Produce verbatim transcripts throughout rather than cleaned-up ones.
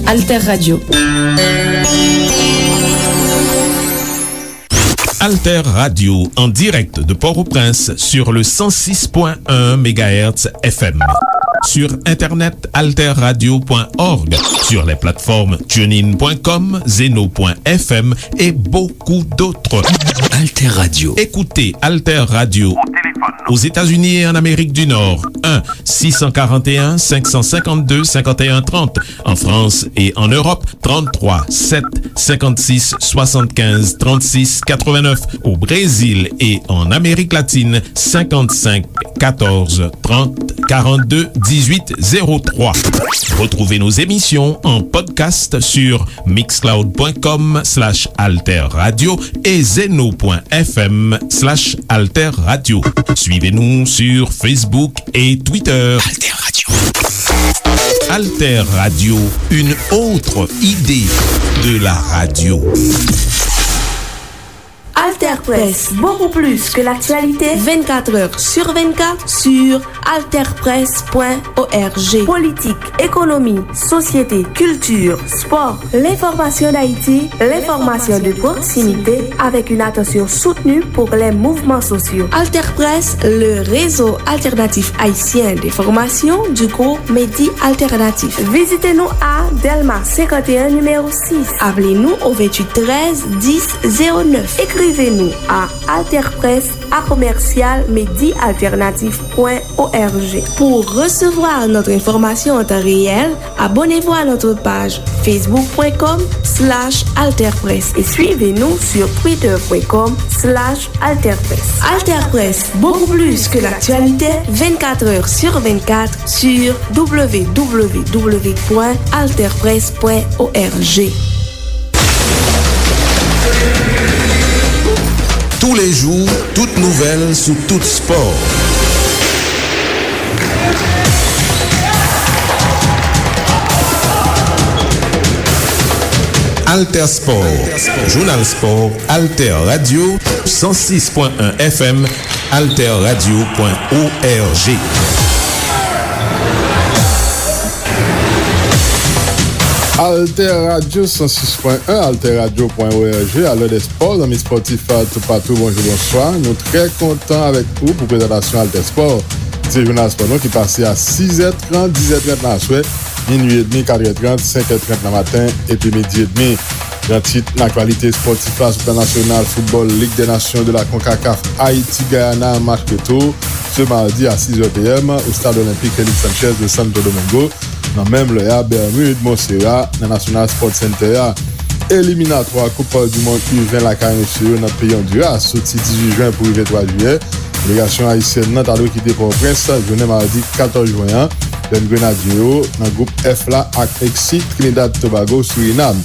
Alter Radio. Alter Radio, en direct de Port-au-Prince sur le cent six point un mégahertz F M. Sur Internet, alter radio point org, sur les plateformes tunein point com, zeno point F M et beaucoup d'autres. Alter Radio. Écoutez Alter Radio aux États-Unis et en Amérique du Nord, un six cent quarante et un, cinq cent cinquante-deux, cinquante et un trente. En France et en Europe, trente-trois sept cinquante-six soixante-quinze trente-six quatre-vingt-neuf. Au Brésil et en Amérique latine, cinquante-cinq quatorze trente quarante-deux dix-huit zéro trois. Retrouvez nos émissions en podcast sur mixcloud point com slash alter radio et zeno point F M slash alter radio. Suivez-nous sur Facebook et Twitter. Alter Radio. Alter Radio, une autre idée de la radio. Alter Presse, beaucoup plus que l'actualité, vingt-quatre heures sur vingt-quatre sur alter presse point org. Politique, économie, société, culture, sport, l'information d'Haïti, l'information de proximité, avec une attention soutenue pour les mouvements sociaux. Alter Presse, le réseau alternatif haïtien d'information du groupe Medi Alternatif. Vizite nou a Dèlma senkant e en, nimewo sis. Aple nou o venntuit trèz dis zewo nèf. Ekrive nou a alterpresse a commercial medi alternatif point org. Pour recevoir notre information en temps réel, abonnez-vous à notre page facebook point com slash alterpresse et suivez-nous sur twitter point com slash alterpresse. Alter Presse, beaucoup plus que l'actualité, vingt-quatre heures sur vingt-quatre sur w w w point alter presse point org. Tous les jours, toute nouvelle sous tout sport. Alter Sport, Jounal Spò, Alter Radio, san sis pwen en F M, alter radio pwen org. Alter Radio san sis pwen en, alter radio pwen org, alè dè spò, zanmi spòtif toupatou, bonjou, bonswa. Nou trè kontan avèk ou pou prezantasyon Alter Spò. Se jounal spò nou ki pase a sis è trant, dis è trant nan aswè, minui edmi, kat è trant, senk è trant nan maten, epi midi edmi. Gran tit nan aktyalite espòtif la sou plan nasyonal, foutbòl Lig dè Nasyon de la CONCACAF, Ayiti, Gayana, match retou, se madi a sis è P M, o Stade Olympique Félix Sanchez de Santo Domingo. Nan menm lè a, Bermude, Montserrat, nan National Sports Center a. Eliminatwa Koup du Monde U ven lakay mesye yo nan peyi Ondiras, soti dizuit jen pou rive twa jiyè. Delegasyon ayisyèn nan ta dwe kite Pòtoprens jounen madi katòz jen an, lè Grenadye yo nan gwoup F la ak Meksik, Trinidad Tobago, Surinam.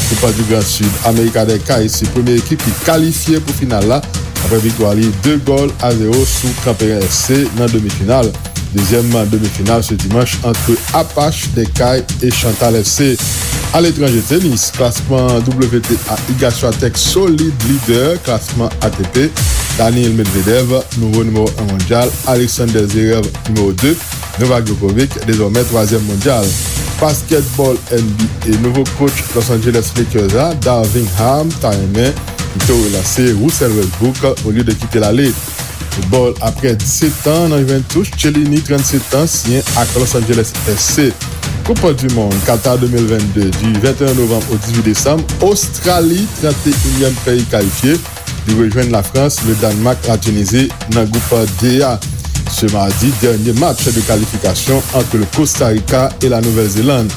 Koupa di Gran Sid, América del Cay se premye ekip ki kalifye pou final la, apre viktwa li de gòl a zewo sou Kanperen F C nan demi final. Dezyèm demi final se dimanch ant Apache del Cay e Chantal F C. Aletranje, tenis, klasman W T A, Iga Swiatek solid lidè klasman A T P, Daniil Medvedev, nouvo nimewo en mondyal, Alexander Zverev, nimewo de, Novak Djokovic, dezòmè twazyèm mondyal. Basketball N B A, nouvo coach Los Angeles Lakers a, Darvin Ham, ta renmen pito relanse Russell Westbrook olye de kite l ale. Foutbòl, apre disèt an nan Juventus, Chiellini, trannsèt an, siyen ak Los Angeles F C. Coupe du Monde Qatar de mil vennde, du venteyen novanm o dizuit desanm, Ostrali, tranteyinyèm peyi kalifye, li rejwenn Lafrans, Ledanmak, Latinizi nan gwoup D a. Se madi, dènye match de kalifikasyon ant le Costa Rica e la Nouvèl Zelann.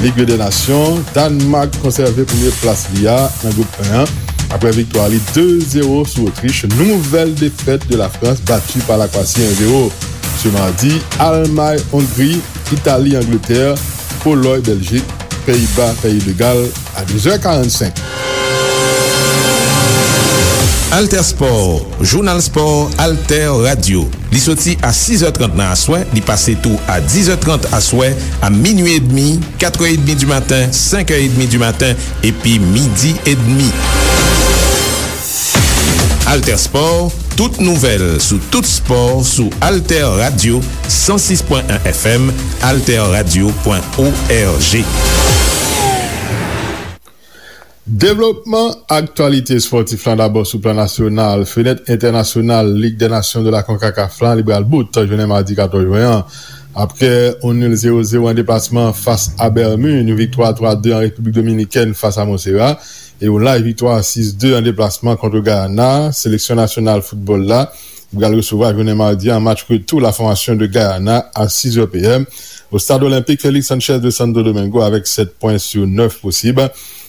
Lig dè Nasyon, Danmak konsève premye plas li a nan gwoup en an, apre viktwa li de zewo sou Otrich, nouvèl defèt de Lafrans bati pa Lakwasi en zewo. Se madi, Almay, Ongri, Itali, Angletè, Polòy, Bèljik, Peyiba, Peyi de Gal, a douz è karannsenk. Alter Sport, jounal spò, Alter Radio. Li soti a sis è trant nan aswè, li pase tou a dis è trant aswè, a minui edmi, kat è edmi di maten, senk è edmi di maten, epi midi edmi. Alter Sport, tout nouvèl sou tout spò sou Alter Radio, san sis pwen en F M, alter radio pwen org. Devlopman aktyalite espòtif lan, dabò sou plan nasyonal, fenèt entènasyonal Ligue des Nations de la CONCACAF lan, li pral bout jounen madi katòz jen an. Aprè yon nil zewo zewo an deplasman fas a Bèmid, yon viktwa twa de an Repiblik Dominikèn fas a Monsera, e yon laj viktwa sis de an deplasman kont Gayana, seleksyon nasyonal foutbòl la pral resevwa jounen madi an match retou la fòmasyon de Gayana a sis è P M o Stade Olympique Félix Sanchez de Santo Domingo avèk sèt pwen sou nèf posib.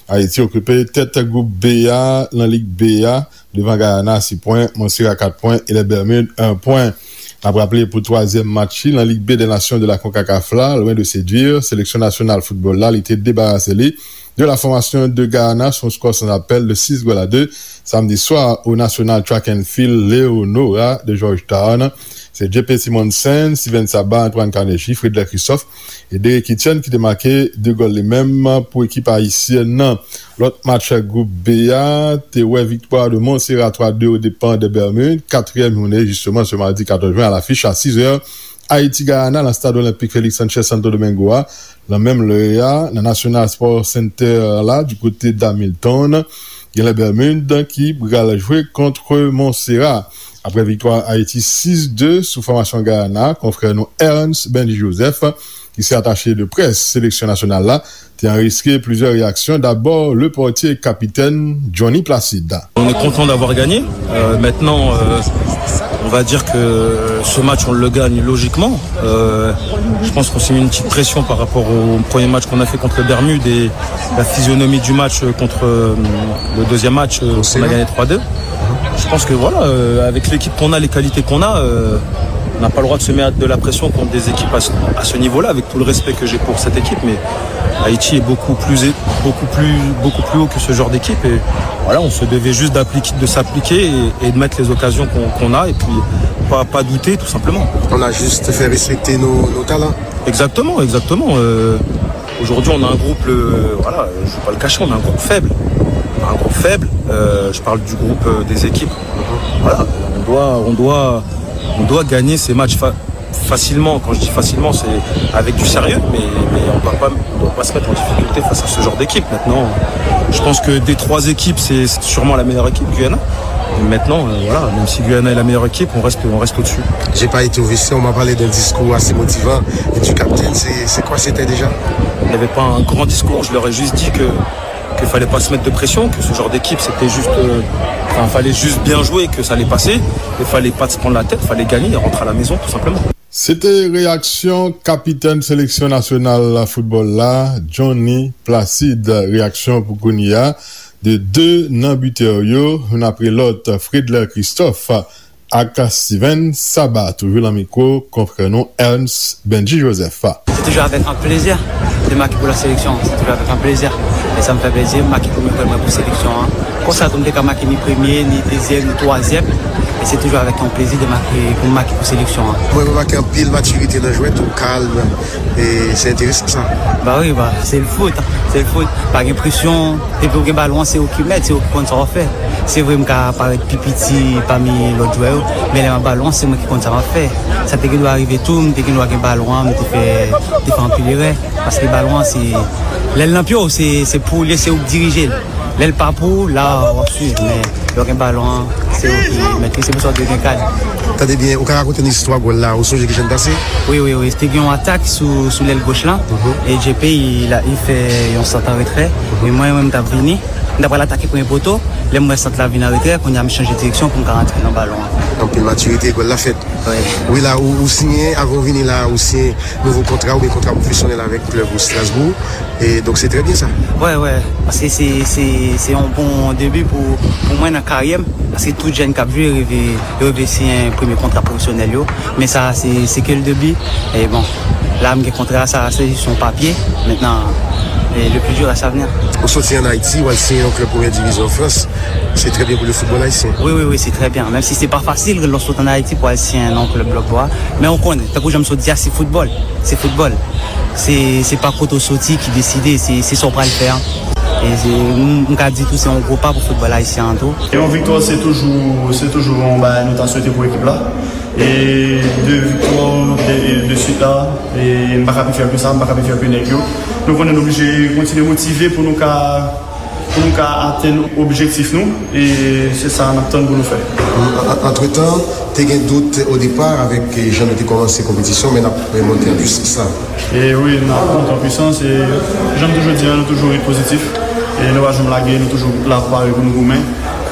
Ayiti okipe tèt gwoup B a nan Lig B a, devan Gayana sis pwen, Monsera kat pwen e lè Bèmid en pwen. N ap raple pou twazyèm match li nan Lig B des Nations de la CONCACAF la, loin de séduire, seleksyon nasyonal foutbòl la, li te debarase li de la fòmasyon de Gayana sou yon skò san apèl de sis gòl a de samdi swa o National Track and Field Leonora de Georgetown. Se J P Simonsen, Steven Saba, Antoine Carnegie, Fredler Christophe e Derrick Etienne ki te make de gòl li menm pou ekip ayisyèn nan. Lòt match gwoup B a te wè viktwa de Montserrat twa de o depan de Bèmid, katriyèm jounen jisteman se madi katòz jen a lafich a sis è. Ayiti Gayana nan Stade Olympique Félix Sanchez Santo Domingo a, nan menm lè a, nan National Sports Center la, di kote Hamilton, gen lè Bèmid ki pral jwe kont Monsera. Aprè viktwa Ayiti sis de sou fòmasyon Gayana, konfrè nou Ernst Bendy Joseph, ki se atache de près seleksyon nasyonal la, te anrejistre plizyè reyaksyon. Dabò, le pòtye kapitèn Johnny Placide. On est content d'avoir gagné. Euh, maintenant, euh, on va dire que ce match, on le gagne logiquement. Euh, je pense qu'on s'est mis une petite pression par rapport au premier match qu'on a fait contre le Bermude et la physionomie du match contre euh, le deuxième match euh, qu'on a gagné trois deux. Je pense que voilà, euh, avec l'équipe qu'on a, les qualités qu'on a, euh, on n'a pas le droit de se mettre de la pression contre des équipes à ce, à ce niveau-là, avec tout le respect que j'ai pour cette équipe, mais Haïti est beaucoup plus, beaucoup plus, beaucoup plus haut que ce genre d'équipe. Et voilà, on se devait juste d'appliquer, de s'appliquer et, et de mettre les occasions qu'on qu'on a et puis pas, pas douter tout simplement. On a juste fait respecter nos, nos talents. Exactement, exactement. Euh, aujourd'hui, on a un groupe, euh, voilà, je ne vais pas le cacher, on a un groupe faible. On a un groupe faible. Euh, je parle du groupe euh, des équipes. Voilà, on doit, on doit, on doit gagner ces matchs fa- facilement. Quand je dis facilement, c'est avec du sérieux, mais, mais on ne doit pas, on doit pas se mettre en difficulté face à ce genre d'équipe. Maintenant, je pense que des trois équipes, c'est c'est sûrement la meilleure équipe, Guyana. Et maintenant, euh, voilà, même si Guyana est la meilleure équipe, on reste, on reste au-dessus. J'ai pas été au vestiaire, on m'a parlé d'un discours assez motivant et du capitaine. C'est c'est quoi c'était déjà? Il n'y avait pas un grand discours, je leur ai juste dit que qu'il fallait pas se mettre de pression, que ce genre d'équipe c'était juste, euh, enfin, fallait juste bien jouer, que ça allait passer, il fallait pas se prendre la tête, fallait gagner et rentrer à la maison tout simplement. Se te reyaksyon kapitèn seleksyon nasyonal foutbòl la, Johnny Placide. Reyaksyon pou kounye a de de nan bitè yo, youn apre lòt, Fredler Christophe ak Steven Saba, toujou nan mikwo konfrè nou Ernst Benji Joseph. Se toujou avèk yon plezi de make pou la seleksyon. Se toujou avèk yon plezi. E sa m fè plezi, m make premye gòl mwen pou seleksyon an. Konsa tou, m te ka make ni premye, ni dezyèm, ni twazyèm. E se toujou avèk yon plezi de make, pou m make pou seleksyon an. Mwen remake anpil matirite nan jwèt ou, kalm. E se enteresan sa. Ba wi, ba, se l fout. Se l fout. Pa gen presyon. Depi w gen balon an, se ou ki mèt, se ou ki konn sa w ap fè. Se vre, m ka parèt pi piti pami lòt jwè yo, men lè m ap balon an, se mwen ki konn sa m ap fè. Sa te gen dwa rive tou, m te gen dwa gen balon an, m te fè te fè anpil erè. Paske balon an, se lè l nan pye w, se se pou w li ye, se ou k dirije l. Lè l pa pou ou, la w ap swiv, men lè w gen balon an, se ou ki mèt li, se pou sa w dwe gen kad. Tande byen, ou ka rakonte n istwa gòl la, ou sonje ki jan l pase? Wi, wi, wi. Te gen yon atak sou, sou lèl goch lan. E J P, li, li fè yon sant an retrè. E mwen, mwen, m t ap vini. M t ap pral atake premye poto. Lè m wè sant la vin an retrè, kounye a m chanje direksyon pou m ka rantre nan balon an. Anpil matirite, gòl la fèt. Wi. Wi, la, ou, ou siyen, avan w vini la, ou siyen nouvo kontra oubyen kontra pwofesyonèl avèk klèb ou Strasbourg. E donk, se trè byen sa. Wè, wè. Paske se, se, se yon bon debi pou, pou mwen nan karyè m. Paske tout jèn k ap jwe reve, reve siyen premye kontra pwofesyonèl yo. Men sa, se, se ke l debi. E bon, la, m gen kontra sa, se jis yon papye. Mentnan, e le plus dur reste à venir. Ou soti ann Ayiti, w al siyen yon klèb premyè divizyon an Frans. Se trè byen pou le foutbòl ayisyen. Wi, wi, wi, se trè byen. Menm si se pa fasil, lè w sot ann Ayiti pou al siyen nan yon klèb lòt bò a. Men ou konnen, tankou jan m sot di a, se foutbòl. Se foutbòl. Se, se pa kote w soti ki deside, se, se sa w pral fè an. E se, m, m ka di tou, se yon gwo pa pou foutbòl ayisyen an tou. E yon viktwa, se toujou, se toujou yon bagay nou ta swete pou ekip la. E de viktwa de, de swit la, e m pa ka pi fyè ke sa, m pa ka pi fyè ke nèg yo. Nou konnen nou oblije kontinye motive pou nou ka Pou nou ka atenn objektif nou, e se sa n ap tann pou nou fè. An- an- Antretan, te gen dout o depa avèk jan nou te kòmanse konpetisyon, men n ap monte an pwisans. E wi, n ap monte an pwisans, e jan m toujou di a, nou toujou ret pozitif, e nou pa janm lage, nou toujou la pare pou nou goumen,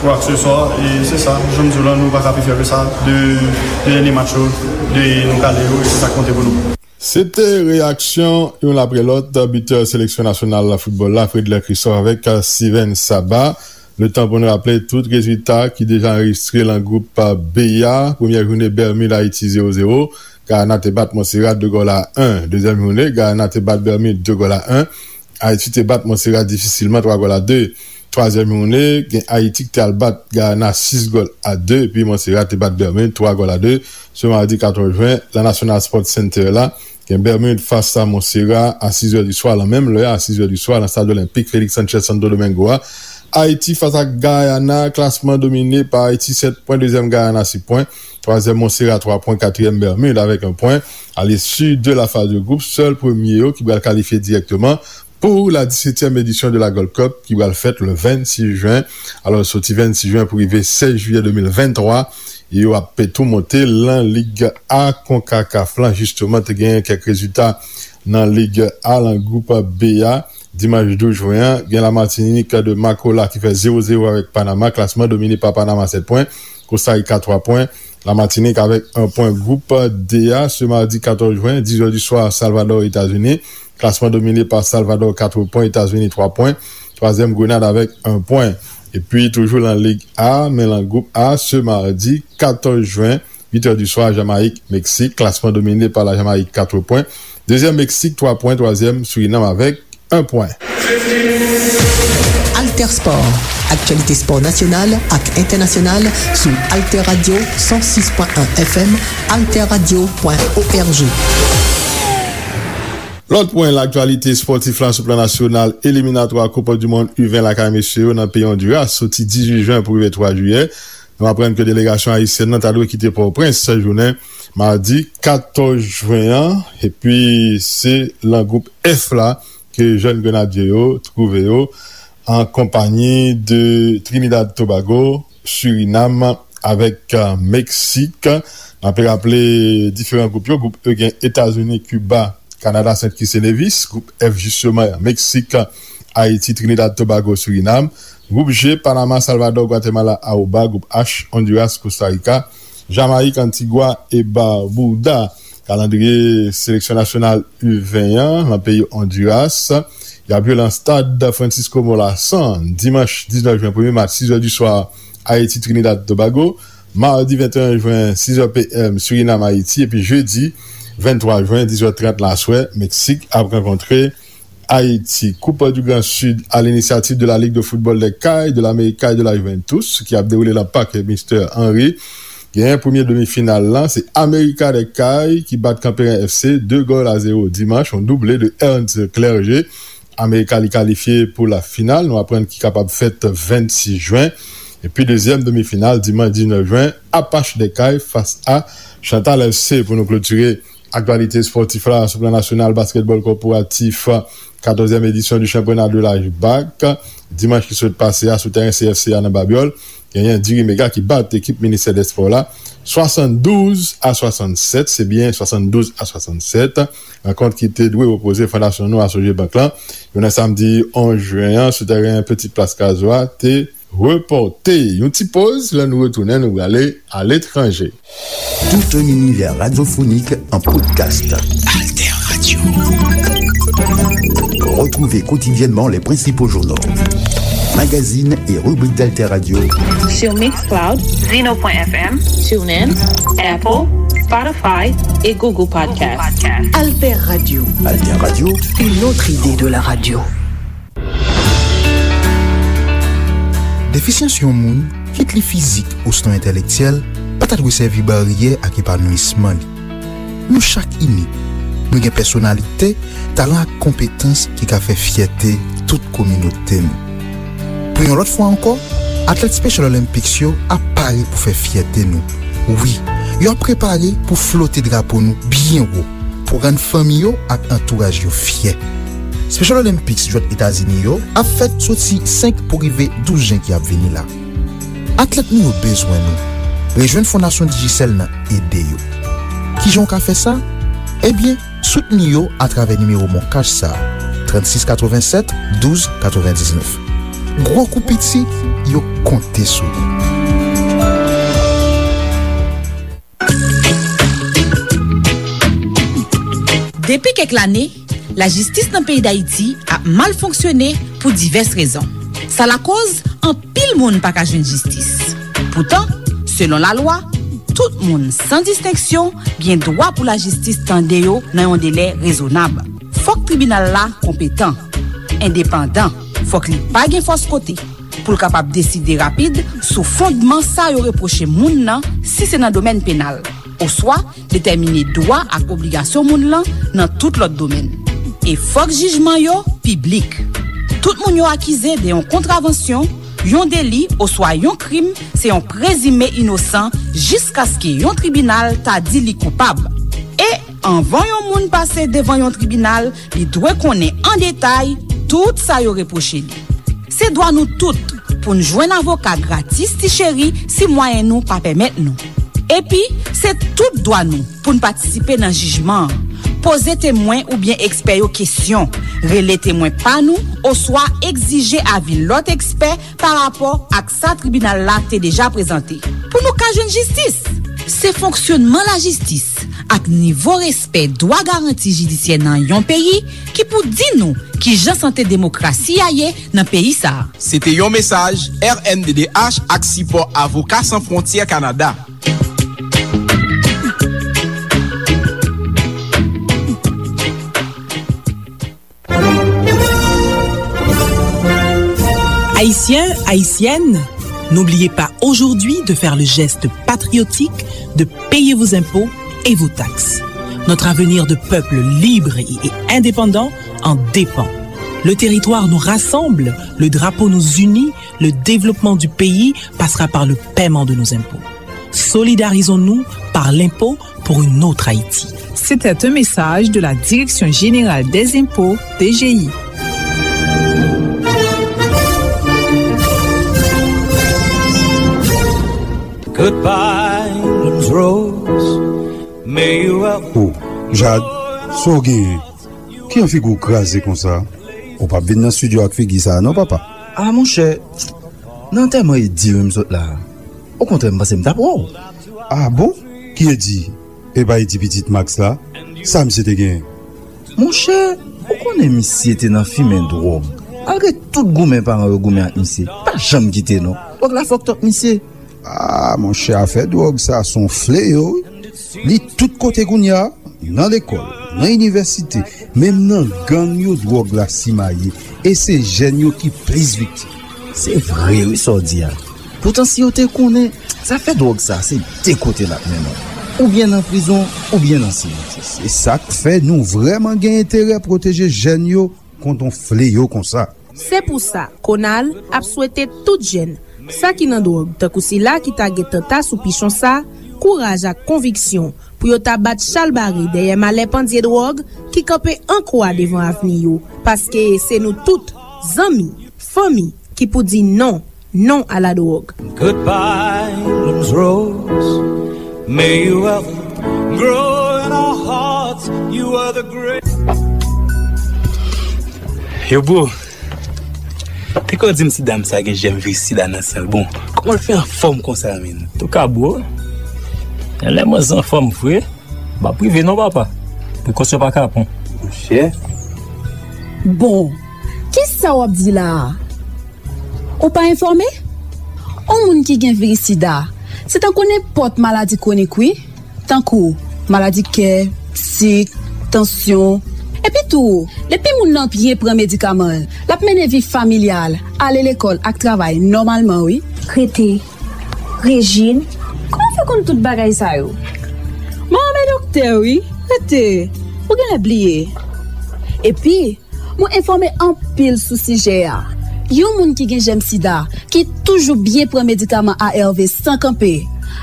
kwakseswa, e se sa, jan m di w la, nou pa ka pi fyè ke sa, de, de dènye match yo, de nou kale yo, e se sa k konte pou nou. Se te reyaksyon youn apre lòt bitè seleksyon nasyonal foutbòl la, Fredler Christophe avèk Steven Saba. Letan pou n raple tout rezilta ki deja anrejistre lan gwoup B a. Premyè jounen, Bèmid, Ayiti zewo zewo. Gayana te bat Monsera de gòl a en. Dezyèm jounen, Gayana te bat Bèmid de gòl a en. Ayiti te bat Monsera difisilman twa gòl a de. Twazyèm jounen, gen Ayiti ki te al bat Gayana sis gòl a de, epi Monsera te bat Bèmid twa gòl a de. Se madi katòz jen, lan National Sports Center la, gen Bèmid fas a Monsera a sizè di swa, lan menm lè a, a sizè di swa, lan stad olenpik Félix Sanchez Santo Domingo a. Ayiti fas a Gayana, klasman domine pa Ayiti, sèt pwen, dezyèm Gayana, sis pwen, twazyèm Monsera, twa pwen, katriyèm Bèmid avèk en pwen. A l'issue de la phase de groupe, sèl premye yo ki pral kalifye dirèkteman pou la disetyèm edisyon de la Gold Cup ki pral fèt le vennsis jen. Alò, soti vennsis jen pou rive sèz jiyè de mil venntwa, e yo ap tou monte lan Lig A konkakaf lan. Jisteman, te gen kèk rezilta nan Lig A, lan gwoup B a. Dimanch douz jen an, gen Lamatinik de Makola ki fè zewo zewo avèk Panama, klasman domine pa Panama, sèt pwen, Kostarika, twa pwen, Lamatinik avèk en pwen. Gwoup D a, se madi katòz jen, diz è di swa, Salvador, Etazini. Klasman domine pa Salvador, kat pwen, Etazini, twa pwen. Twazyèm, Grenad avèk en pwen. Epi, toujou lan Lig A, men lan gwoup A, se madi katòz jen, uit è di swa, Jamayik, Meksik. Klasman domine pa Lajamayik, kat pwen. Dezyèm, Meksik, twa pwen. Twazyèm, Sirinam avèk en pwen. Alter Sport, aktyalite spò nasyonal ak entènasyonal sou Alter Radio san sis pwen en F M, alter radio pwen org. Lòt pwen laktyalite espòtif la sou plan nasyonal, eliminatwa Koup di Mond U ven lakay mesye yo nan peyi Ondiras soti dizuit jen pou rive twa jiyè. Nou aprann ke delegasyon ayisyèn nan ta dwe kite Pòtoprens jounen madi katòz jen an, epi se lan gwoup F la ke jèn grenadye yo twouve yo an konpanyi de Trinidad Tobago, Sirinam avèk Meksik. N ape raple diferan gwoup yo. Gwoup E gen Etazini, Kiba, Kanada, Sent Kits e Nevis. Gwoup F, jisteman, Meksik, Ayiti, Trinidad Tobago, Sirinam. Gwoup G, Panama, Salvador, Gwatemala, Aruba. Gwoup H, Ondiras, Kostarika, Jamayik, Antigwa e Barbuda. Kalandriye seleksyon nasyonal U ven an nan peyi Ondiras. Y ap jwe lan stad Francisco Morazan dimanch diznèf jen, premye match, sis è di swa, Ayiti, Trinidad Tobago. Madi venteyen jen, sis è P M, Sirinam, Ayiti. Epi jedi venntwa jen, diz è trant laswè, Meksik ap rankontre Ayiti. Coupe du Grand Sud à l'initiative de la Ligue de football des Cayes, de l'América et de la Juventus, ki ap dewoule nan pak Mister Henry. Genyen premye demi final lan, se América des Cayes ki bat Kanperen F C de gòl a zewo dimanch, yon double de Ernst Clergé. América li kalifye pou la final, nou aprann ki kapab fèt vennsis jen. Epi dezyèm demi final, dimanch diznèf jen, Apache des Cayes fas a Chantal F C. Pou nou klotire aktyalite espòtif la sou plan nasyonal, basketball kòporatif, katòzyèm edisyon di chanpyona de laj bak, dimanch ki sot pase a sou tèren C F C a nan Babyòl, genyen Diri Mega ki bat ekip ministè dè spò la swasanndouz a swasannsèt, se byen swasanndouz a swasannsèt. Rankont ki te dwe opoze Fondasyon Nou a Sogebank lan jounen samdi onz jen an sou tèren Petit Place Cazois te repòte. Yon ti poz, lè nou retounen, nou prale aletranje. Tout un univers radiophonique en podcast. Alter Radio. Retrouvez quotidiennement les principaux journaux, magazines et rubriques d'Alter Radio. Sur Mixcloud, Zeno point F M, TuneIn, Apple, Spotify et Google Podcasts. Alter Radio. Alter Radio. Une autre idée de la radio. Defisyans yon moun, kit li fizik osnon entèlektyèl, pa ta dwe sèvi baryè ak epanouisman li. Nou chak inik. Nou gen pèsonalite, talan ak konpetans ki ka fè fyète tout kominote nou. Pou yon lòt fwa ankò, atlèt Special Olympics yo ap pare pou fè fyète nou. Wi, yo ap prepare pou flote drapo nou byen wo, pou rann fanmi yo ak antouraj yo fyè. Special Olympics jwèt Etazini yo ap fèt soti senk pou rive douz jen ki ap vini la. Atlèt nou yo bezwen nou. Rejwenn Fondasyon Digicel nan ede yo. Kijan w ka fè sa? Ebyen, soutni yo atravè nimewo Mon Cash sa a, trannsis katrevennsèt douz katrevendiznèf. Gwo kou piti, yo konte sou ou. Depi kèk lane, lajistis nan peyi Dayiti ap mal fonksyone pou divès rezon. Sa lakoz anpil moun pa ka jwenn jistis. Poutan, selon lalwa, tout moun, san distenksyon, gen dwa pou lajistis tande yo nan yon delè rezonab. Fòk tribinal la konpetan, endepandan, fòk li pa gen fòs kote, pou l kapab deside rapid sou fondman sa yo repwoche moun nan, si se nan domèn penal, oswa detèmine dwa ak obligasyon moun lan nan tout lòt domèn. E fòk jijman yo piblik. Tout moun yo akize de yon kontravansyon, yon deli oswa yon krim se yon prezime inosan jiskaske yon tribinal ta di li koupab. E anvan yon moun pase devan yon tribinal, li dwe konnen an detay tout sa yo repwoche li. Se dwa nou tout pou n jwenn avoka gratis ti cheri si mwayen nou pa pèmèt nou. Epi, se tout dwa nou pou n patisipe nan jijman an, poze temwen oubyen ekspè yo kesyon, rele temwen pa nou, oswa egzije avi lòt ekspè pa rapò ak sa tribinal la te deja prezante. Pou nou ka jwenn jistis, se fonksyonman lajistis ak nivo respè dwa garanti jidisyè nan yon peyi ki pou di nou kijan sante demokrasi a ye nan peyi sa a. Se te yon mesaj R N D D H ak sipò Avoka San Fwontyè Kanada. Haïtiens, Haïtiennes, n'oubliez pas aujourd'hui de faire le geste patriotique de payer vos impôts et vos taxes. Notre avenir de peuple libre et indépendant en dépend. Le territoire nous rassemble, le drapeau nous unit, le développement du pays passera par le paiement de nos impôts. Solidarisons-nous par l'impôt pour une autre Haïti. C'était un message de la Direction Générale des Impôts, D G I. Goodbye, Bloom's Rose. May you have Oh, Jad, sa w genyen? Ki an figi w kraze konsa? Ou p ap vin nan estidyo ak figi sa a non, papa. Ah, monchè, nan antèman Edi wi m sot la. Okontrè, m panse m t ap wè w. Ah bon? Ki Edi? E pa Edi pitit Max la? Sa misye te genyen? Monchè, ou konnen misye te nan fimen dwòg. Malgre tout goumen paran yo goumen ak misye, pa janm kite non. Dwòg la fucked up misye. Ah, monchè, afè dwòg sa se yon fleyo, wi. Li tout kote kounye a, nan lekòl, nan inivèsite, menm nan gang yo dwòg la simaye, e se jèn yo ki plis viktim. Se vre wi sa w di a. Poutan si yo te konnen, zafè dwòg sa se de kote l ap mennen w. Oubyen nan prizon, oubyen nan simetye. Se sa k fè nou vrèman gen enterè pwoteje jèn yo kont yon fleyo konsa. Se pou sa, Konal ap swete tout jèn, sa ki nan dwòg, tankou sila ki ta gen tanta sou pichon sa, kouraj ak konviksyon pou yo ta bat chalbari dèyè malè pandye dwòg ki kanpe an kwa devan avni yo, paske se nou tout, zanmi, fanmi, ki pou di non, non a la dwòg. Goodbye, Bloom's Rose. May you ever grow in our hearts. You are the great. Yo, bro, te konn di m si dam sa gen jèm viris sida nan san l. Bon, kòman l fè anfòm konsa, menm? Antouka, bro, lè mwen anfòm vre, m ap rive non, papa. Prekosyon pa ka pran. Monchè. Bon, kisa w ap di la a? Ou pa enfòme? On moun ki gen viris sida, se tankou nenpòt maladi kwonik, wi. Tankou maladi kè, sik, tansyon. Epi tou, depi moun nan byen pran medikaman l, l ap mennen vi familyal, ale lekòl ak travay nòmalman, wi. Rete. Rejin, kòman w fè konn tout bagay sa yo? Mwen renmen doktè, wi. Rete. Ou genlè bliye. Epi, mwen enfòme anpil sou sijè a. Yon moun ki gen jèm sida, ki toujou byen pran medikaman A R V san kanpe,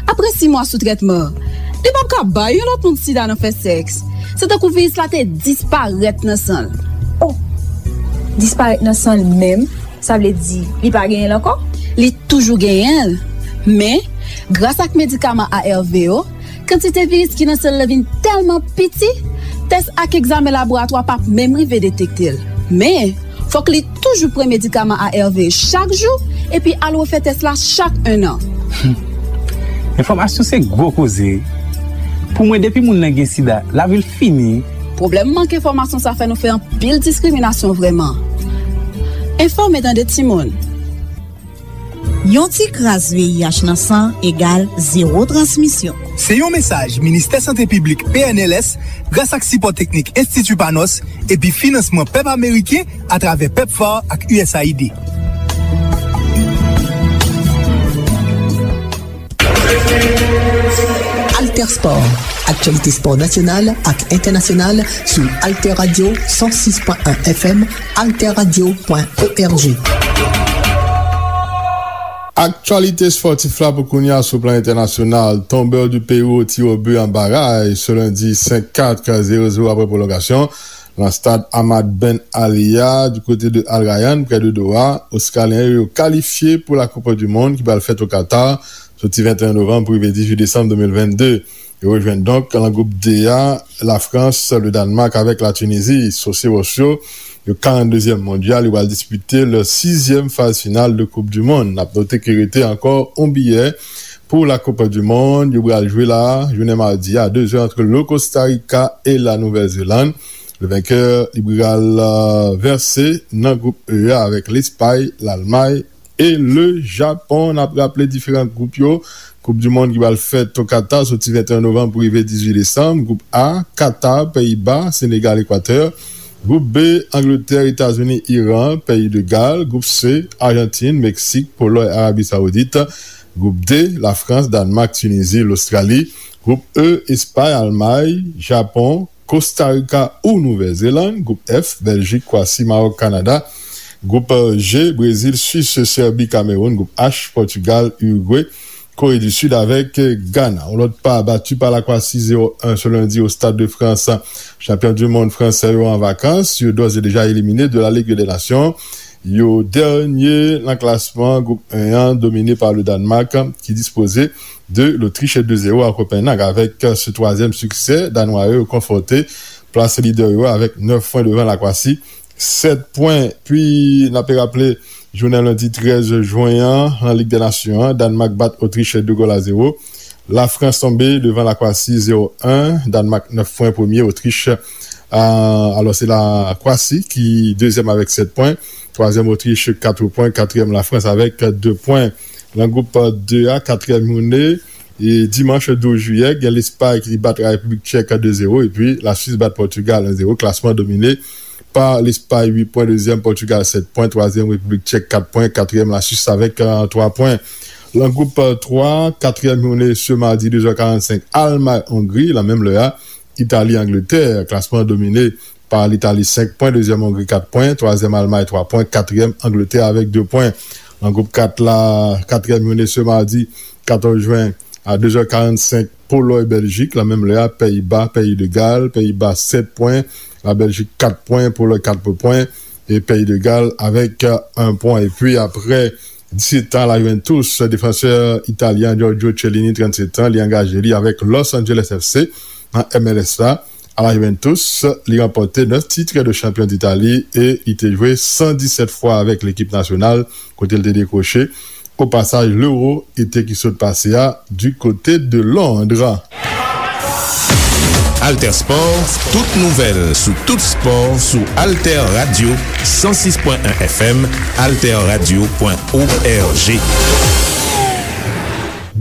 apre sis mwa sou trètman, li p ap ka bay yon lòt moun sida nan fè sèks. Se tankou viris la te disparèt nan san l. Oh, disparèt nan san l menm, sa vle di li pa genyen l ankò? Li toujou genyen l, men gras ak medikaman A R V yo, kantite viris ki nan san l lan vin tèlman piti, tès ak egzamen laboratwa p ap menm rive detekte l. Men, fòk li toujou pran medikaman A R V chak jou epi al refè tès la chak enn an. Enfòmasyon se gwo koze. Pou mwen, depi moun nan gen sida, lavi l fini. Pwoblèm mank enfòmasyon sa fè nou fè anpil diskriminasyon vrèman. Enfòme tande timoun. Yon ti kras V I H nan san egal zewo transmisyon. Se yon mesaj Ministè Sante Piblik, P N L S, gras ak sipò teknik Enstiti Panos epi finansman pèp ameriken atravè pepfar ak U S A I D. Alter Sport, aktyalite spò nasyonal ak entènasyonal sou Alter Radio san sis pwen en F M, alterradio pwen org. Aktyalite spòtif la pou kounye a sou plan entènasyonal, tombeur du Pérou tir au but an baray se lendi senk kat, zero zero apre pwolongasyon. Nan stad Hamad Ben Ali a, du kote de Al Rayyan, prè de Doha, Ostralyen yo kalifye pou la Coupe du Monde ki pral fèt o Katar, soti venteyen novanm pou rive dizuit desanm de mil vennde. Yo rejwenn donk nan gwoup D a, Lafrans, Ledanmak avèk Latinizi. Sosye Wòs yo, yo karanndezyèm mondyal, yo pral dispite lè sizyèm faz final de Coupe du Monde. N ap note ke rete ankò yon biyè pou la Coupe du Monde. Yo pral jwe la, jounen madi a, dezè ant le Costa Rica e la Nouvèl Zelann. Le vankè, li pral, euh, vèse nan gwoup E a avèk Lespay, Lalmay e le Japon. N ap raple diferan gwoup yo. Koup di mond ki pral fèt o Kata soti venteyen novanm pou rive dizuit desanm. Gwoup A, Kata, Peyiba, Senegal, Ekwatè. Gwoup B, Angletè, Etazini, Iran, Peyi de Gal. Gwoup C, Ajantin, Meksik, Polòy, Arabi Sawoudit. Gwoup D, Lafrans, Dànmak, Tinizi, Lostrali. Gwoup E, Espay, Almay, Japon, Kosta Rika ou Nouvèl Zelann. Gwoup F, Bèljik, Kwasi, Mawòk, Kanada. Gwoup G, Brezil, Swis, Sèbi, Kamewoun. Gwoup H, Pòtigal, Irigwe, Kore di Sid avèk Gana. Yon lòt pa bati pa Lakwasi zewo en se lendi o Stade de France. Chanpyon di mond fransè yo an vakans, yo dòz e deja elimine de la Ligue des Nations. Yo dènye nan klasman gwoup en an, domine pa le Dànmak, ki dispoze de Lotrich de zewo a Kopenhag. Avèk se twazyèm siksè, Danwa yo konfòte plas lidè yo avèk nèf pwen devan Lakwasi, sèt pwen. Pi, n ape raple, jounen lendi trèz jen an, nan Lig dè Nasyon an, Dànmak bat Otrich de gòl a zewo. Lafrans tonbe devan Lakwasi zewo en. Dànmak nèf pwen premye, Otrich, a, alò se Lakwasi ki dezyèm avèk sèt pwen. Twazyèm Otrich, kat pwen. Katriyèm Lafrans avèk de pwen. Nan gwoup de a, katriyèm jounen, e dimanch douz jiyè, gen Lespay ki bat Larepiblik Tchèk de zewo, epi Laswis bat Pòtigal en zewo. Klasman domine pa Lespay, uit pwen, dezyèm Pòtigal, sèt pwen, twazyèm Repiblik Tchèk, kat pwen, katriyèm Laswis avèk, euh, twa pwen. Nan gwoup, euh, twa, katriyèm jounen se madi, de zè karannsenk, Almay, Ongri, nan menm lè a, Itali, Angletè. Klasman domine pa Litali, senk pwen, dezyèm Ongri, kat pwen, twazyèm Almay, twa pwen, katriyèm Angletè avèk de pwen. Nan gwoup kat la, katriyèm jounen se madi, katòz jen, a de zè karannsenk, Polòy, Bèljik, nan menm lè a, Peyiba, Peyi de Gal, Peyiba sèt pwen, Labèljik kat pwen, Polòy kat pwen, e Peyi de Gal avèk, euh, en pwen. Epi aprè disèt an, la Juventus, defansè italyen Giorgio Chiellini, trannsèt an, li angaje li avèk Los Angeles F C nan M L S la. A la Juventus, li ranpòte nèf tit de chanpyon d'Italie e li te jwe san disèt fwa avèk lekip nasyonal, kote l te dekwoche o pasaj Lero ete ki sot pase a du kote de Londres. Alter Sport, tout nouvèl sou tout spò sou Alter Radio san sis pwen en F M, alterradio pwen org.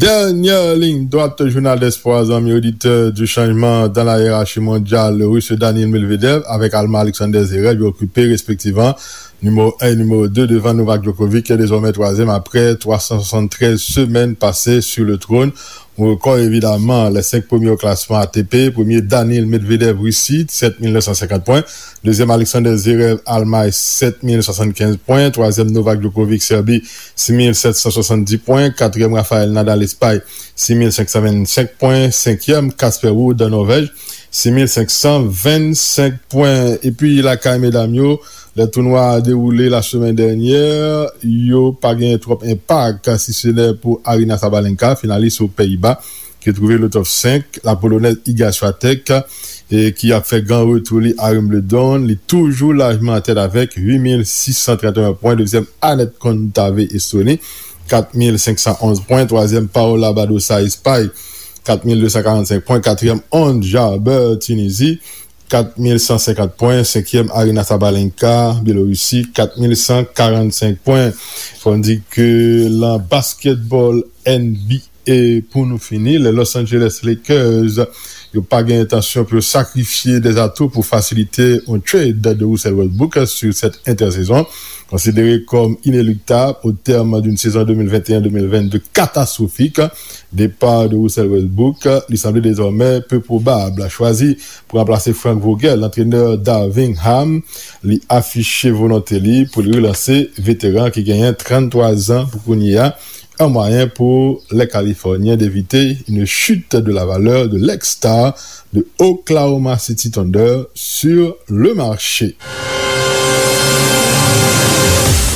Dènyè liy dwat, jounal dèspwa, zanmi oditè du changement dans la hiérarchie mondiale, Rus Daniil Medvedev avèk Alman Alexander Zverev yo okipe respektivman nimewo en e nimewo de devan Novak Djokovic, ki dezòmè twazyèm aprè twa san swasanntrèz semèn pase sur le trône. Yon rekò, evidaman, lè senk premye o klasman A T P, premye Daniil Medvedev, Risi, sèt mil nèf san senkant pwen, dezyèm Alexander Zverev, Almay, sèt mil swasannkenz pwen, twazyèm Novak Djokovic, Sèbi, sis mil sèt san swasanndis pwen, katriyèm Rafael Nadal, Espay, sis mil senk san vennsenk pwen, senkyèm Casper Ruud, Nòvèj, Sis mil senk san vennsenk pwen. Epi lakay medam yo, lè tounwa a dewoule lasemèn dènyè, yo pa gen twòp enpak, si se nè pou Aryna Sabalenka, finalis o Peyiba, ki twouve lo top senk, la Polonèz Iga Swiatek, e ki ap fè gran retou li a Wimbledon, li toujou lajman an tèt avèk uit mil sis san trannteyen pwen, dezyèm Anett Kontaveit Estoni, kat mil senk san onz pwen, twazyèm Paola Badosa Espay, kat mil de san karannsenk pwen, katriyèm Ons Jabeur Tinizi, kat mil san senkant pwen, senkyèm Aryna Sabalenka Byelorisi, kat mil san karannsenk pwen. Fò n di ke lan basketball N B A pou nou fini, les Los Angeles Lakers, yo pa gen entansyon pou yo sakrifye des atouts pou fasilite yon trade de Russell Westbrook sur cette intersaison. Konsidere kòm ineliktab au terme d'une saison deux mille vingt et un deux mille vingt-deux catastrophique, depa de Russell Westbrook li sanble dezòmè pe pwobab. Chwazi pou ranplase Frank Vogel, antrenè Darvin Ham, li afiche volonte li pou li relanse veteran ki genyen tranntwa zan pou kounye a, an mwayen pou les Californiens d'éviter une chute de la valeur de l'ex-star de Oklahoma City Thunder sur le marché.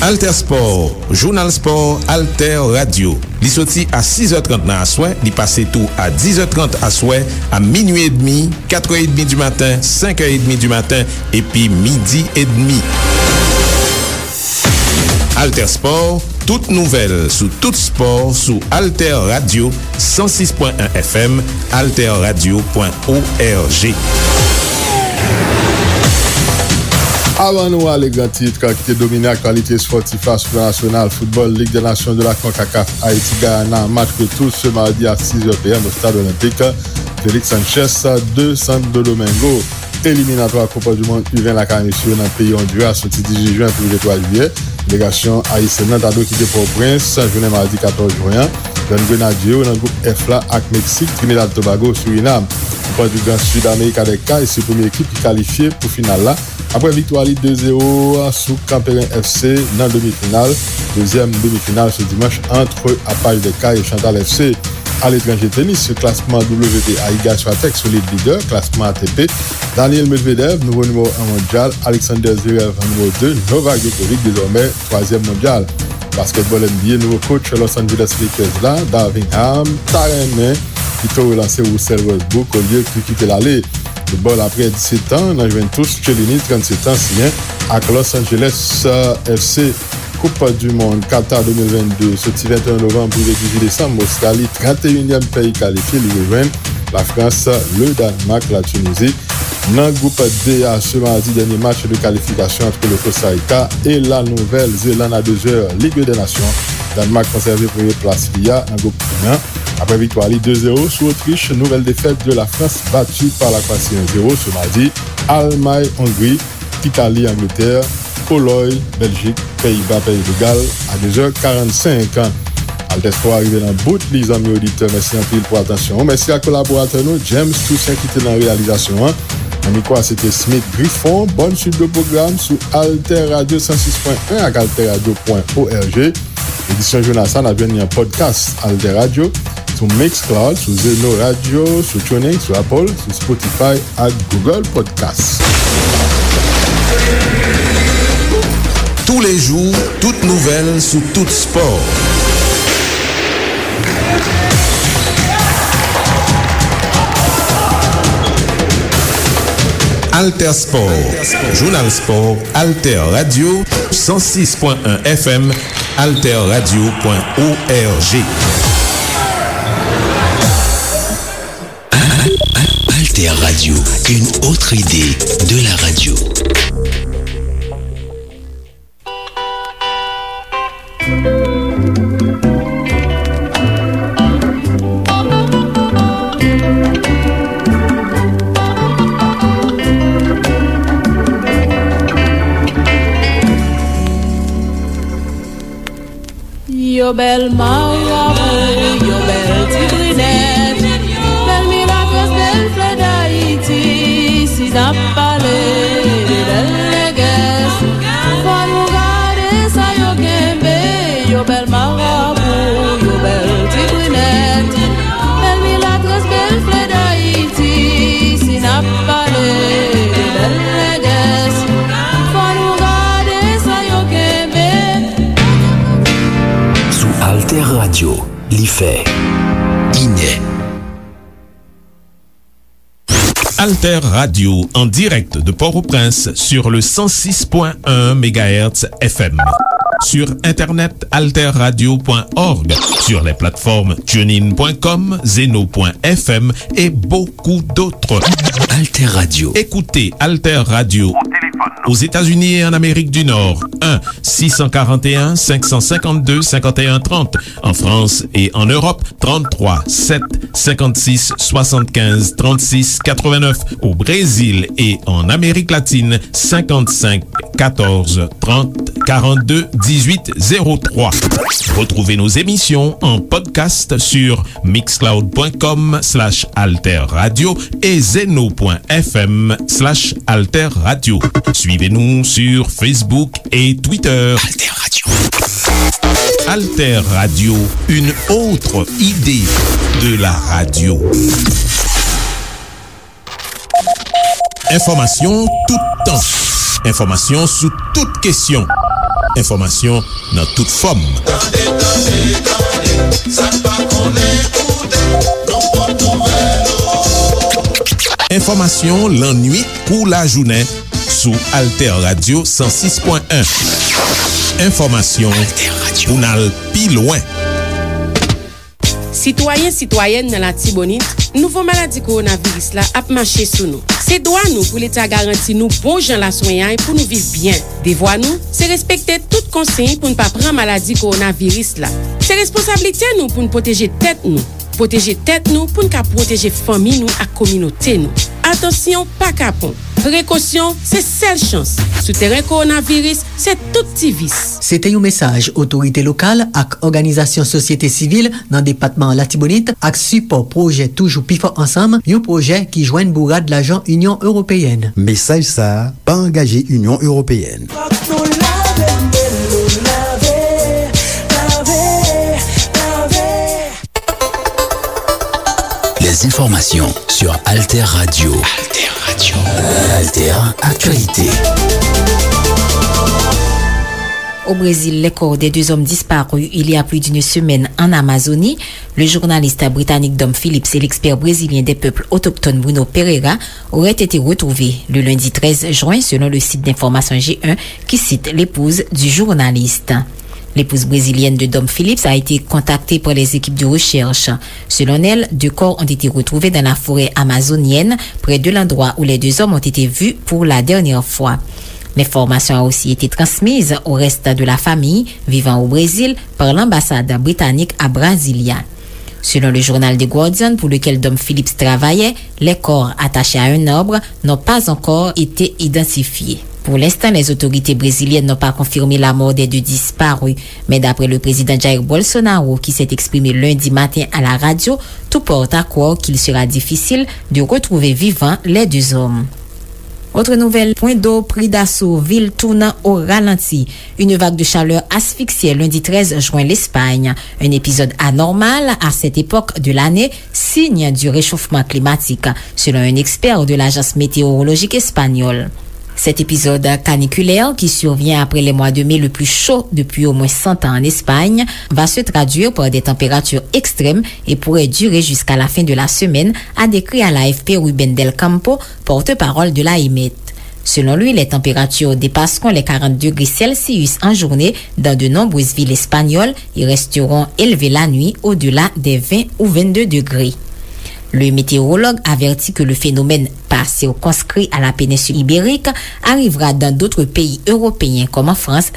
Alter Sport, jounal spò Alter Radio. Li soti a sis è trant nan aswè, li pase tou a dis è trant aswè, a minui edmi, kat è edmi di maten, senk è edmi di maten, epi midi edmi. Alter Sport, tout nouvèl sou tout spò sou Alter Radio, san sis pwen en F M, alter radio pwen O R G. Avan nou ale gran tit, ki te domine aktyalite espòtif la sou plan nasyonal, foutbòl, Ligue des Nations de la CONCACAF, Ayiti, Guyana, match retou se madi a sis è P M o Stade Olympique Félix Sánchez de Santo Domingo. Eliminatwa Koup du Monde U ven lakay mesye yo nan peyi Ondiras soti dizuit jen pou rive twa jiyè. Delegasyon ayisyèn nan ta dwe kite Pòtoprens jounen madi katòz jen an, jwenn Grenadye yo nan gwoup F la ak Meksik, Trinidad Tobago, Surinam. Koup du Grand Sud America des Cayes se premye ekip ki kalifye pou final la, apre viktwa li de zewo sou Kanperen F C nan demi final. Dezyèm demi final se dimanch ant Apache des Cayes e Chantal F C. Aletranje, tenis, klasman W T A, Iga Swiatek solid lidè klasman A T P. Daniil Medvedev, nouvo nimewo en mondyal, Alexander Zverev, nimewo de, Novak Djokovic, dezòmè twazyèm mondyal. Basketball N B A, nouvo coach Los Angeles Lakers la, Darvin Ham, ta renmen pito relanse Russell Westbrook olye pou kite l ale. Foutbòl, apre disèt an nan Juventus, Chiellini, trannsèt an, siyen ak Los Angeles, euh, F C. Koup du Mond Qatar de mil vennde, soti venteyen novanm pou rive dizuit desanm, Ostrali, tranteyinyèm peyi kalifye, li rejwenn Lafrans, Ledanmak, Latinizi. Nan gwoup D a, se madi, dènye match de kalifikasyon ant le Costa Rica e la Nouvèl Zelann a de zè, Ligue des Nations. Danmak konsève premye plas li a nan gwoup A an. Apre viktwa li de zewo sou Otrich, nouvèl defèt de la Frans, bati pa la Kwasi en zewo se madi, Almay, Ongri, Itali, Angletè, Polòy, Bèljik, Peyiba, Peyi de Gal, a de zè karannsenk. Alter Sport a rive nan bout li, zanmi oditè. Mèsi anpil pou atansyon ou. Mèsi ak kolaboratè nou, James Toussaint, ki te nan reyalizasyon an. Nan mikwo a, se te Smith Griffon. Bòn swit de pwogram sou Alter Radio san sis pwen en ak alter radio pwen O R G. Edisyon jounal sa, n ap jwenn li an podcast Alter Radio, sou Mixcloud, sou Zeno Radio, sou TuneIn, sou Apple, sou Spotify ak Google Podcast. Tous les jours, tout nouvèl sou tout spò. Alter Sport, jounal spò, Alter Radio, san sis pwen en F M, alter radio pwen O R G. Al-, Al-, Alter Radio, une autre idée de la radio. Yo bèl marabou, yo bèl ti brinèt, bèl milatrès, bèl flè Dayiti. Si n ap pale de bèl nègès, fò nou gade sa yo kenbe. Yo bèl marabou, yo bèl ti brinèt, bèl milatrès, bèl flè Dayiti. Si n ap Yo, li fè inè. Alter Radio en direct de Port-au-Prince sur le cent six point un mégahertz F M. Sur Internet, alter radio point org, sur les plateformes tunein point com, zeno point F M et beaucoup d'autres. Alter Radio. Écoutez Alter Radio aux États-Unis et en Amérique du Nord, un six cent quarante et un, cinq cent cinquante-deux, cinquante et un trente. En France et en Europe, trente-trois sept cinquante-six soixante-quinze trente-six quatre-vingt-neuf. Au Brésil et en Amérique latine, cinquante-cinq quatorze trente quarante-deux dix-huit zéro trois. Retrouvez nos émissions en podcast sur mixcloud point com slash alter radio et zeno point F M slash alter radio. Suivez-nous sur Facebook et Twitter. Alter Radio. Alter Radio, une autre idée de la radio. Enfòmasyon toutan. Enfòmasyon sou tout kesyon. Enfòmasyon nan tout fòm. Tande, tande, tande, sa n pa konnen koute, nan pòt nouvèl yo. Enfòmasyon lannuit kou lajounen sou Alter Radio san sis pwen en. Enfòmasyon pou n al pi lwen. Sitwayen, sitwayèn nan Latibonit, nouvo maladi kowonaviris la ap mache sou nou. Se dwa nou pou Leta garanti nou bon jan laswenyay pou nou viv byen. Devwa nou, se respekte tout konsiy pou n pa pran maladi kowonaviris la. Se responsablite nou pou n pwoteje tèt nou. Pwoteje tèt nou pou n ka pwoteje fanmi nou ak kominote nou. Atansyon pa kapon. Prekosyon se sèl chans. Sou teren kowonaviris, se tout ti vis. Se te yon mesaj otorite lokal ak òganizasyon sosyete sivil nan depatman Latibonit ak sipò pwojè Toujou Pi Fò Ansanm, yon pwojè ki jwenn bourad lajan Inyon Ewopeyèn. Mesaj sa a pa angaje Inyon Ewopeyèn. Fòk nou lave men nou, lave, lave, lave. Les informations sur Alter Radio. Alter Radio. Alter Actualité. Au Brésil, les corps des deux hommes disparus il y a plus d'une semaine en Amazonie, le journaliste britannique Dom Phillips et l'expert brésilien des peuples autochtones Bruno Pereira auraient été retrouvés le lundi treize juin, selon le site d'information G un, qui cite l'épouse du journaliste. L'épouse brésilienne de Dom Phillips a été contactée par les équipes de recherche. Selon elle, deux corps ont été retrouvés dans la forêt amazonienne, près de l'endroit où les deux hommes ont été vus pour la dernière fois. L'information a aussi été transmise au reste de la famille vivant au Brésil par l'ambassade britannique à Brasilia. Selon le journal The Guardian, pour lequel Dom Phillips travaillait, les corps attachés à un arbre n'ont pas encore été identifiés. Pour l'instant, les autorités brésiliennes n'ont pas confirmé la mort des deux disparus. Mais d'après le président Jair Bolsonaro, qui s'est exprimé lundi matin à la radio, tout porte à croire qu'il sera difficile de retrouver vivants les deux hommes. Autre nouvelle, point d'eau, prix d'assaut, ville tournant au ralenti. Une vague de chaleur asphyxiait lundi treize juin l'Espagne. Un épisode anormal à cette époque de l'année, signe du réchauffement climatique, selon un expert de l'agence météorologique espagnole. Cet épisode caniculaire, qui survient après les mois de mai le plus chaud depuis au moins cent ans en Espagne, va se traduire par des températures extrêmes et pourrait durer jusqu'à la fin de la semaine, a décrit à l'A F P Ruben Del Campo, porte-parole de l'A E M E T. Selon lui, les températures dépasseront les quarante degrés Celsius en journée dans de nombreuses villes espagnoles et resteront élevées la nuit au-delà des vingt ou vingt-deux degrés. Le météorologue avertit que le phénomène, pas circonscrit à la péninsule ibérique, arrivera dans d'autres pays européens comme en France,